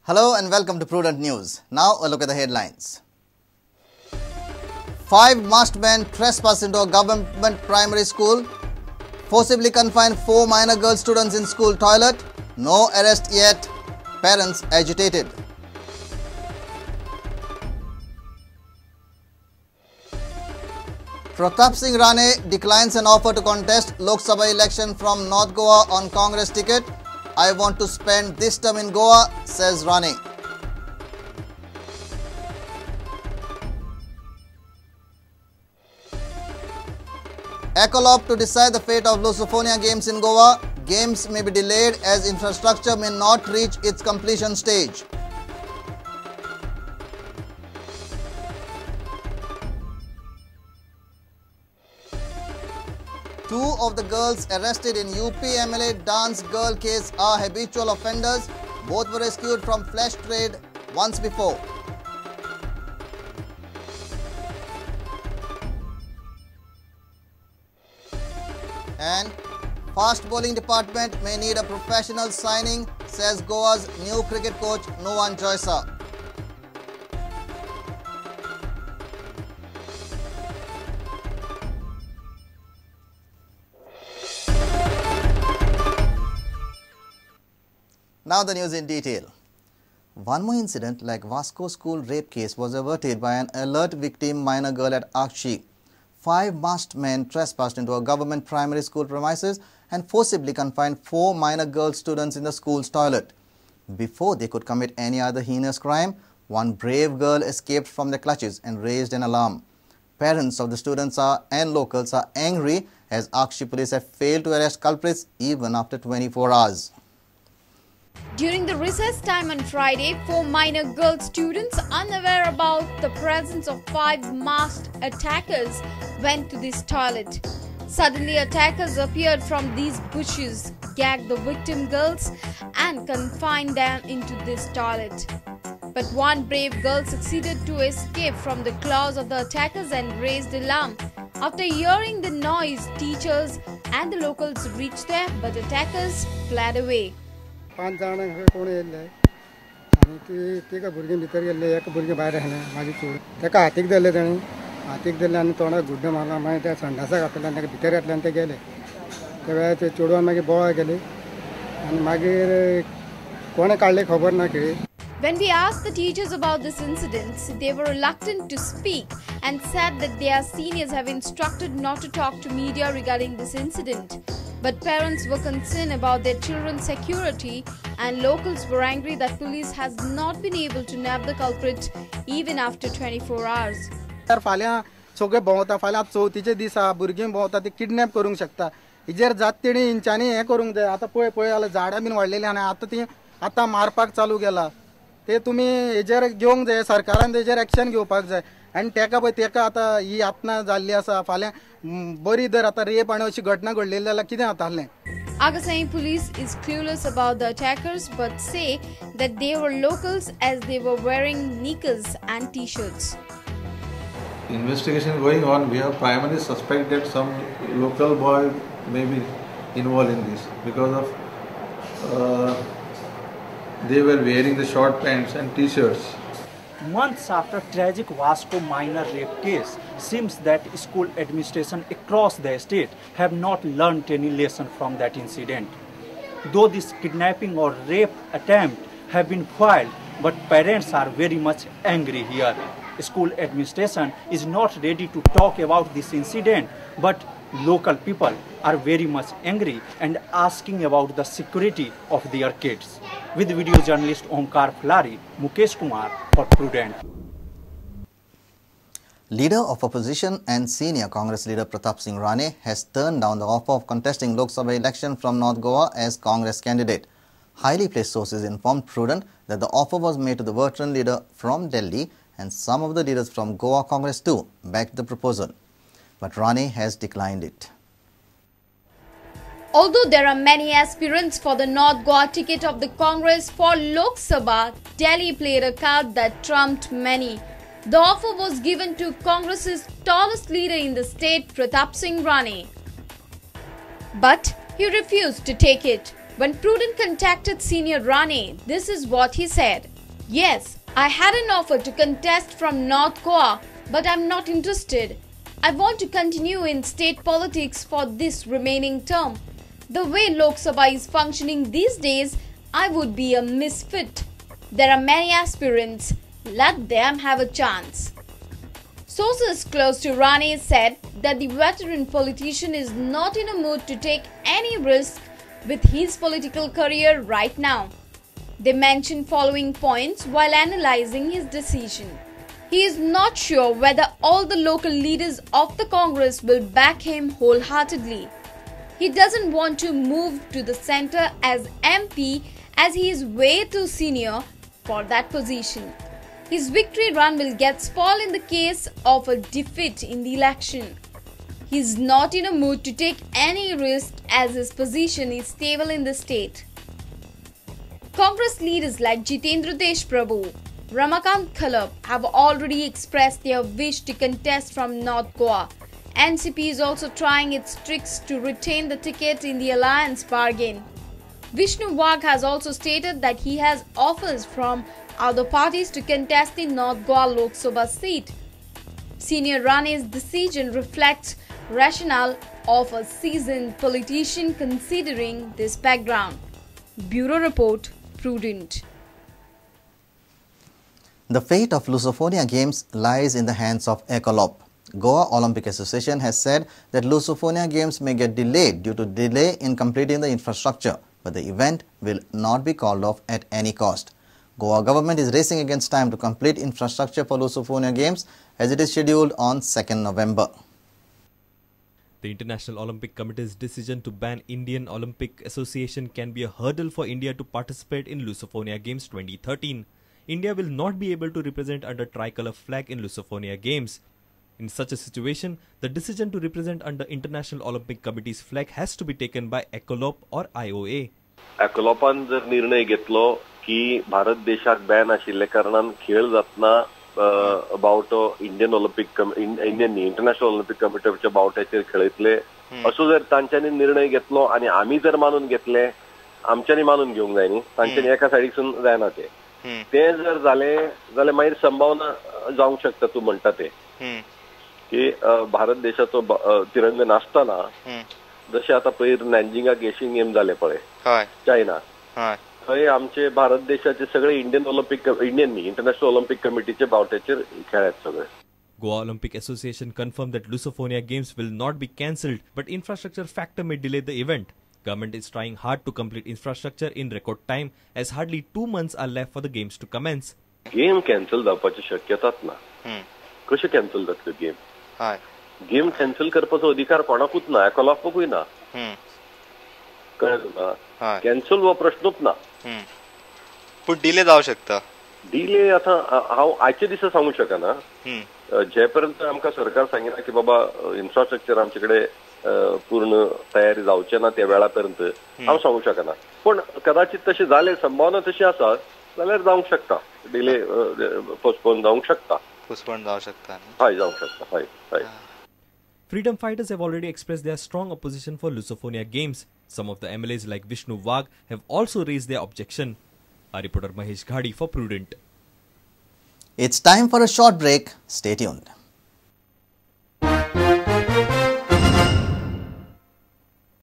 Hello and welcome to Prudent News. Now a look at the headlines. 5 masked men trespass into a government primary school, forcibly confine 4 minor girl students in school toilet. No arrest yet. Parents agitated. Pratap Singh Rane declines an offer to contest Lok Sabha election from North Goa on Congress ticket. I want to spend this term in Goa, says Rane. Ecolop to decide the fate of Lusofonia Games in Goa. Games may be delayed as infrastructure may not reach its completion stage. Two of the girls arrested in UP MLA dance girl case are habitual offenders. Both were rescued from flesh trade once before. And fast bowling department may need a professional signing, says Goa's new cricket coach Nuwan Joysa. Now the news in detail. One more incident like Vasco school rape case was averted by an alert victim minor girl at Akshi. 5 masked men trespassed into a government primary school premises and forcibly confined 4 minor girl students in the school's toilet. Before they could commit any other heinous crime, one brave girl escaped from their clutches and raised an alarm. Parents of the students and locals are angry as Akshi police have failed to arrest culprits even after 24 hours. During the recess time on Friday, 4 minor girl students, unaware about the presence of 5 masked attackers, went to this toilet. Suddenly, attackers appeared from these bushes, gagged the victim girls and confined them into this toilet. But one brave girl succeeded to escape from the claws of the attackers and raised alarm. After hearing the noise, teachers and the locals reached there, but attackers fled away. 5 जाणां कोण येयल्ले आनी ती तिका भुरगीं भितर गेल्ले, एक भुरगें भायर आसलें म्हाजी चूड, ताका हातीक धरले ताणी, हातीक धरले आनी तोंडाक गुड्डो मारला, मागीर त्या संडासाक घातले आनी ताका भितर घातले आनी ते गेले. त्या वेळार ते चेडवान मागीर बोवाळ केली आनी मागीर कोणें काडले खबर ना खेळी. When we asked the teachers about this incident, they were reluctant to speak and said that their seniors have instructed not to talk to media regarding this incident. But parents were concerned about their children's security and locals were angry that police has not been able to nab the culprit even after 24 hours. फाल्यां सगळे भोंवता, फाल्यां चवथीचे दीस आहा, भुरगीं भोंवता, ती kidnap करूंक शकता. हिजेर जात तेणी हेंच्यांनी हें करूंक जाय. आतां पळय पळय जाल्यार झाडां बीन वाडलेलीं आनी आतां ती आतां मारपाक चालू केला. ते तुमी हेजेर घेवंक जाय, सरकारान तेजेर एक्शन घेवपाक जाय. आनी तेका पळय तेका आतां ही यातना जाल्ली आसा. फाल्यां बरी जर आतां रेप आनी अशी घटना घडलेली जाल्यार कितें जातालें. Agassaim police is clueless about the attackers but say that they were locals as they were wearing knickers and t-shirts. Investigation going on. We have primarily suspect that some local boy may be involved in this because of they were wearing the short pants and t-shirts. Months after tragic Vasco minor rape case, seems that school administration across the state have not learnt any lesson from that incident. Though this kidnapping or rape attempt have been filed, but parents are very much angry here. School administration is not ready to talk about this incident, but local people are very much angry and asking about the security of their kids. With video journalist Omkar Flari, Mukesh Kumar for Prudent. Leader of opposition and senior Congress leader Pratap Singh Rane has turned down the offer of contesting Lok Sabha election from North Goa as Congress candidate. Highly placed sources informed Prudent that the offer was made to the veteran leader from Delhi and some of the leaders from Goa Congress too backed the proposal. But Rane has declined it. Although there are many aspirants for the North Goa ticket of the Congress for Lok Sabha, Delhi played a card that trumped many. The offer was given to Congress's tallest leader in the state, Pratap Singh Rane. But he refused to take it. When Prudent contacted senior Rane, this is what he said. Yes, I had an offer to contest from North Goa, but I'm not interested. I want to continue in state politics for this remaining term. The way Lok Sabha is functioning these days, I would be a misfit. There are many aspirants. Let them have a chance. Sources close to Rane said that the veteran politician is not in a mood to take any risk with his political career right now. They mentioned following points while analyzing his decision. He is not sure whether all the local leaders of the Congress will back him wholeheartedly. He doesn't want to move to the centre as MP as he is way too senior for that position. His victory run will get spoiled in the case of a defeat in the election. He is not in a mood to take any risk as his position is stable in the state. Congress leaders like Jitendra Deshprabhu, Ramakant Khalap have already expressed their wish to contest from North Goa. NCP is also trying its tricks to retain the ticket in the alliance bargain. Vishnu Wagh has also stated that he has offers from other parties to contest the North Goa Lok Sabha seat. Senior Rane's decision reflects rationale of a seasoned politician considering this background. Bureau Report, Prudent. The fate of Lusofonia Games lies in the hands of ECOLOP. Goa Olympic Association has said that Lusofonia Games may get delayed due to delay in completing the infrastructure, but the event will not be called off at any cost. Goa government is racing against time to complete infrastructure for Lusofonia Games as it is scheduled on 2nd November. The International Olympic Committee's decision to ban Indian Olympic Association can be a hurdle for India to participate in Lusofonia Games 2013. India will not be able to represent under tricolour flag in Lusofonia Games. In such a situation, the decision to represent under International Olympic Committee's flag has to be taken by ECOLOP or IOA. ECOLOPान जर निर्णय घेतलो की भारत देशाक Ben आशिल्ले कारणान खेळ जातना बावटो इंडियन ऑलिम्पिक इंडियन न्ही इंटरनॅशनल ऑलिम्पिक कमिटीच्या बावट्याचेर खेळयतले असो जर तांच्यांनी निर्णय घेतलो आनी आमी जर मानून घेतले, आमच्यांनी मानून घेवंक जाय न्ही, तांच्यांनी एका सायडीकसून जायना ते. ते जर जालें जाल्यार मागीर संभावना जावंक शकता तूं म्हणटा ते की भारत देशाचो तिरंगा नासतना जशें आतां पयर नॅन्जिंगाक एशियन गेम जाले पळय चायना, थंय आमचे भारत देशाचे सगळे इंडियन ऑलिम्पिक इंडियन न्ही इंटरनॅशनल ऑलिम्पिक कमिटीचे बावट्याचेर खेळ्ळ्यात सगळे. Goa Olympic Association confirmed that Lusofonia Games will not be cancelled, but infrastructure factor may delay the event. Government is trying hard to complete infrastructure in record time as hardly 2 months are left for the games to commence. Game cancel जावपाची शक्यताच ना. कशें cancel जातल्यो game? Game cancel करपाचो अधिकार कोणाकूच ना, एकोलॉपाकूय ना. कळ्ळें तुका? कॅन्सल हो प्रश्नूच ना. पूण डिले जावं शकता. डिले आतां हांव आयचे दिसा सांगूंक शकना. जे पर्यंत आमकां सरकार सांगिना की बाबा इन्फ्रास्ट्रक्चर आमचे कडेन पूर्ण तयारी जावचें ना त्या वेळा पर्यंत हांव सांगूंक शकना. पूण कदाचित तशें जालें, संभावना तशी आसा जाल्यार जावंक शकता, डिले पोस्टपोन जावंक शकता. पोस्टपोन जावंक शकता. हय, जावंक शकता. हय हय. Freedom fighters have already expressed their strong opposition for Lusofonia Games. Some of the MLAs like Vishnu Wagh have also raised their objection. Our reporter Mahesh Ghadi for Prudent. It's time for a short break. Stay tuned.